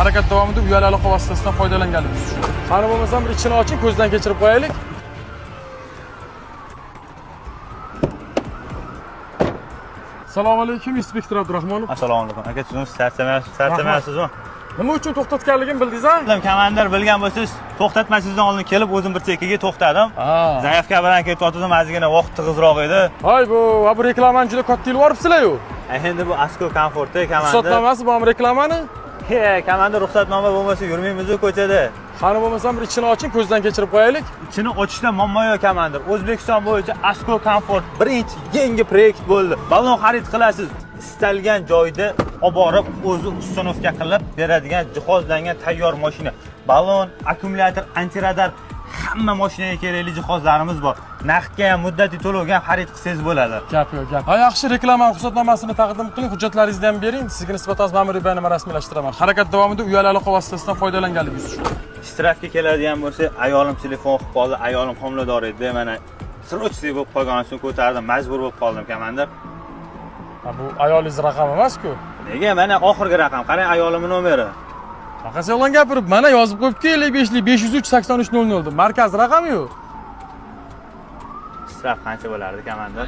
Harakat davomida uyali aloqa vositasidan foydalanganligingiz uchun. Qani bo'lmasam bir ichini oching, ko'zdan kechirib qo'yaylik. Assalomu alaykum, inspektor Abdurahmonov. Assalomu alaykum. Aka, tuzumsiz, charchamayapsiz, charchamayapsizmi? Nima uchun to'xtatganligimni bildingiz a? Bildim, komandir, bilgan bo'lsangiz, to'xtatmasingizdan oldin kelib o'zim bir chekkaga to'xtadim. Ha. Заявка bilan ketayotgandim, ozgina vaqt tig'izroq edi. Voy bu, va bu reklamani juda katta ilib yuboribsizlar-yu. Endi bu Asko komforti, komandir. Ruxsatnomasi bormi reklamani? He, komandir, ruxsatnoma bo'lmasa yurmaymiz-ku ko'chada. Qani bo'lmasam bir ichini oching, ko'zdan kechirib qo'yaylik. Ichini ochishda muammo yo'q, komandir. O'zbekiston bo'yicha Asko Comfort birinchi yangi proyekt bo'ldi. Balon xarid qilasiz, istalgan joyda olib borib o'zi установка qilib beradigan jihozlangan tayyor mashina. Balon, akkumulyator, antiradar, hamma mashinaga kerakli jihozlarimiz bor. Naqdga ham, muddatli to'lovga ham xarid qilsangiz bo'ladi. Gap yo'q, gap. Ha, yaxshi, reklama ruxsatnomasini taqdim qiling, hujjatlaringizni ham bering. Sizga nisbatan ma'muriy bayonnoma rasmiylashtiraman. Harakat davomida uyali aloqa vositasidan foydalanganligingiz uchun. Shtrafga keladigan bo'lsa, ayolim telefon qilib qoldi, ayolim homilador edi. Mana срочный bo'lib qolgani uchun ko'tardim, majbur bo'lib qoldim, komandir. Ha, bu ayolingiz raqami emas-ku. Nega, mana oxirgi raqam, qarang, ayolimning nomeri. Faqat yolg'on gapirib, mana yozib qo'yibdi 55 503 83 00 deb. Markaz raqami-yu. Shtraf qancha bo'lardi, komandir?